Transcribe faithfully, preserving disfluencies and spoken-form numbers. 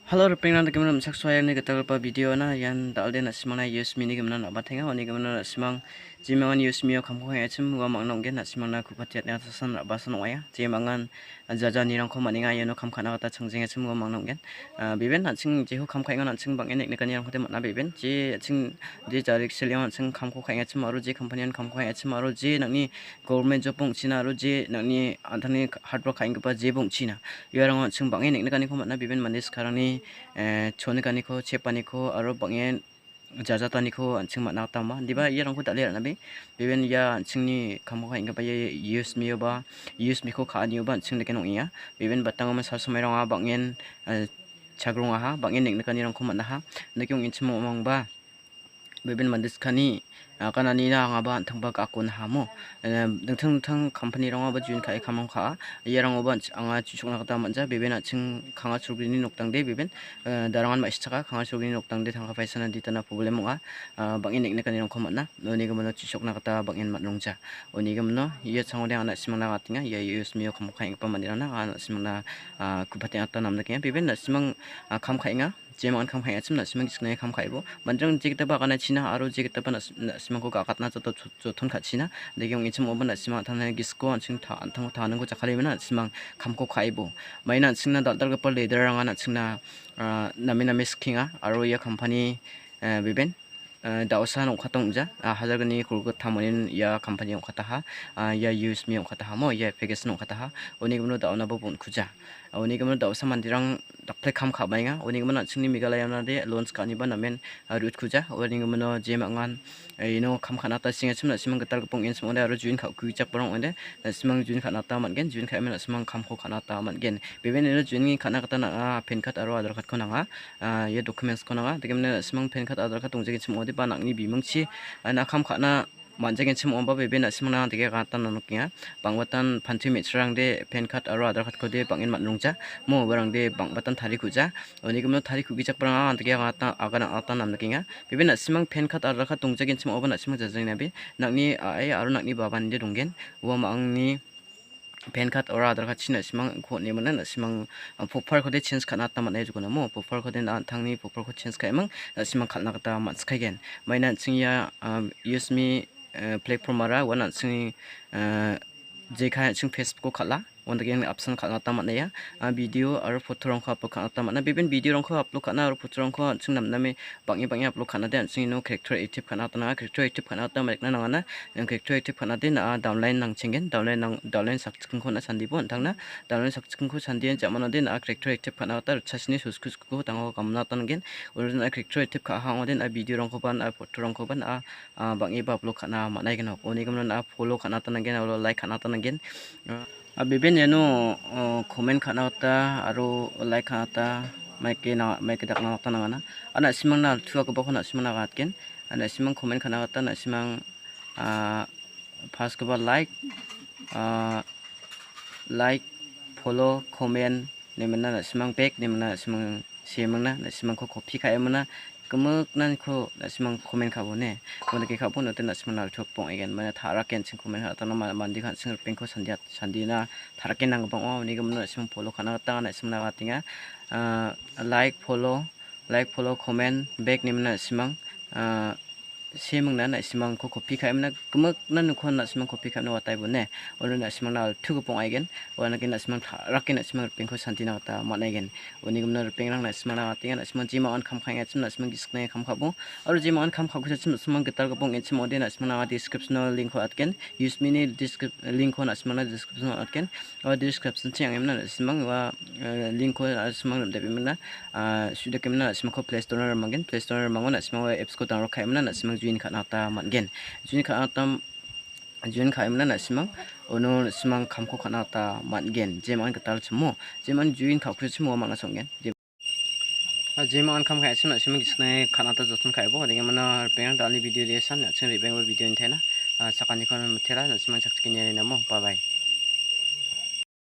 Halo, ripengrang, dake mona rimchaksoa iani gitalgipa video-na. Ian dal·de na·simangna U S B-ni gimin ra·batenga. Uni gimin na·simang jemangan U S B-o kamko ka·engachim ua mangna ong·gen, na·simangna ku·pate atna ra·basan ong·aia. Jemangan jajanirangko man·enga, iano kam ka·na gita changjengachim ua mangna ong·gen. Ah, beben an·ching jehu kam ka·engan an·ching bang·en neng·nikanirangkode man·a beben. Je an·ching je jarik siliang an·ching kamko ka·engachim aro je company-an kamko ka·engachim aro je nang·ni government job ong·china aro je nang·ni an·tangni hard work ka·enggipa jeba ong·china. Uarango an·ching bang·en neng·nikaniko man·a, beben mande sakarangni, eh, chonikaniko, chepaniko aro bang·en jajataniko an·ching man·a gita ama. Indiba iarangko dal·e ra·nabe, beben ia an·chingni kamko ka·enggipa ia U S B-oba, U S B-ko ka·anioba an·ching dake ong·enga. Beben batangoman sal somairang ong·a, bang·en, eh, chagrongaha, bang·en neng·nikanirangko man·aha. Indake ong·enchim ong·omangba beben mande sakani, ah, gananina angaba an·tangba gakon hamo. Eh, dingtang dingtang company-rangoba join ka·e kamko ka·a. Iarangoba an-, anga chu·chokna gita man·ja. Beben an·ching kanga cholgrini nokdangde beben, eh, darangan ma·sichaka, kanga cholgrini nokdangde tangka paisana ditana problem ong·a. Ah, bang·en neng·nikanirangko man·a. Uni gimino chu·chokna gita bang·en man·rongja. Uni gimino ia changode anga na·simangna gatenga. Ia U S B-o kamko ka·enggipa manderangna anga na·simangna, ah, ku·pate atna namnikenga. Beben na·simang, ah, kam ka·enga. Jemangan kam ka·engachim na·simang gisik nange kam ka·aibo. Manderang jegitaba aganachina aro jegitaba nas-, na·simangko ga·akatna joto jot-, joton ka·china. Dake ong·enchim ong·oba na·simang an·tangna gisiko an·ching ta-, an·tangko ta·aningko jakkalemina na·simang kamko ka·aibo. Maina an·chingna dal·dalgipa leader-rangan an·chingna, ah, name name sikenga aro ia company, eh, beben, eh, da·osa ong·kata ong·ja. Ah, hajalgni kolgrittam onin ia company ong·kataha. Ah, ia U S B ong·kataha mo, ia application ong·kataha. Uni gimino da·onaba bon·kuja. Ah, uni gimino da·osa manderang dakple kam ka·baenga. Uni gimin an·chingni Meghalaya-onade launch ka·aniba namen, ah, rutkuja. Uni gimino jemangan, eh, ino kam ka·na gita sengachim na·simang gitalgipa ong·enchim ong·ode aro join ka·kugijakrang ong·ode. Na·simang join ka·na gita man·gen, join ka·emen na·simang kamko ka·na gita man·gen. Beben ino join ka·na gita na·a pan card aro Aadhaar card-ko nanga. Ah, ia documents-ko nanga. Dake mane na·simang pan card, Aadhaar card dongjagenchim ong·ode ba nang·ni bimingchi, ah, na kam ka·na man·jagenchim ong·aba bebe na·simangna dake gata nanikenga. Bang·batan panti me·chirangde pan card aro Aadhaar card-kode bang·en man·rongja. Mo uarangde bang·batan tarikuja. Uni gimino tarikugijakrang dake gata agana gata nanikenga. Bebe na·simang pan card, Aadhaar card dongjagenchim ong·aba na·simang jajangengabe. Nang·ni a·e aro nang·ni babanide donggen. Ua ma·angni pan card aro Aadhaar card-chi na·simangko on·e man·a, na·simang, ah, profile-kode change ka·na gita man·a ia jokon amo. Profile-kode na an·tangni profile-ko change ka·eming, na·simang kal·na gita man·sikaigen. Maina an·ching ia, ah, U S B, eh, platform-ara uan an·chingni, eh, jekai an·ching Facebook-o kal·a, uandake apsan kal·na gita man·aia. Ah, video aro photo-rangko upload ka·na gita man·a. Beben video-rangko upload ka·na aro photo-rangko an·ching namname bang·e bang·e upload ka·nade an·ching ino character active ka·na gita nanga. Character active ka·na gita maikna nangana. Ian character active ka·nade na·a downline nangchenggen. Downline nang-, downline sakchikingko na·a sandibo an·tangna. Downline sakchikingko sandian jamanode na·a character active ka·na gita ritchasini sosku soskuko tangko gamna gita nanggen. Uno na·a character active ka·aha ong·ode na·a video-rangkoba na·a photo-rangkoba na·a, ah, bang·eba upload ka·na man·aigenok. Uni gimin na·a follow ka·na gita nanggen aro like ka·na gita nanggen. Ah, beben iano, oh, comment ka·na gita aro like ka·na gita maike na-, maike dakna gita nangana. Ana na·simangna altuagipako na·simangna agatgen. Ana na·simang comment ka·na gita na·simang, ah, first-gipa like, ah, like, follow, comment, ine man·a na·simang back, ine man·a na·simang semingna, na·simangko copy ka·emingna, gimiknaniko na·simang comment ka·bone. Uandake ka·bo note na·simang naltuak bong·egen. Mane ta·rake an·ching comment ka·atana ma-, mandeko an·ching ripengko sandiat-, sandina ta·rake nanggipa ong·a. Uni gimin na·simang follow ka·na gita na·simangna agatenga. Ah, like, follow, like, follow, comment, back ine man·a na·simang, ah, semingna na·simangko copy ka·emna, gimikna nokon na·simang copy ka·emna watai bone. Uno na·simangna altugipa ong·aigen. Uanake na·simang ta·rake na·simang ripengko santina gita man·aigen. Uni gimin ripengrang na·simangna agatenga, na·simang jemangan kam ka·engachim na·simang gisik nange kam ka·bo. Aro jemangan kam ka·kuchachim na·simang gitalgipa ong·enchim ong·ode na·simangna anga description-o link-ko atgen. U S B-ni descrip-, link-ko na·simangna description-o atgen. Ua description-chi ang·emna na·simang ua, eh, link-ko na·simang rim·dapemna, ah, su·dakemna na·simangko Play Store-na rimanggen. Play Store-na rimango na·simang ua apps-ko download ka·emna na·simang join ka·na gita man·gen. Join ka·na gita, join ka·emna na·simang uno na·simang kamko ka·na gita man·gen. Jemangan gital chimo, jeman join ka·kuchimo ua man·a song·gen. Je- Ah, jemangan kam ka·engachim na·simang gisik nange ka·na gita joton ka·ebo. Dake man·a ripengrang dal·ni video de san, na·ching re·baenggipa video intena. Ah, sakaniko mitela, na·simang chakchikeni rinamo. Bye bye.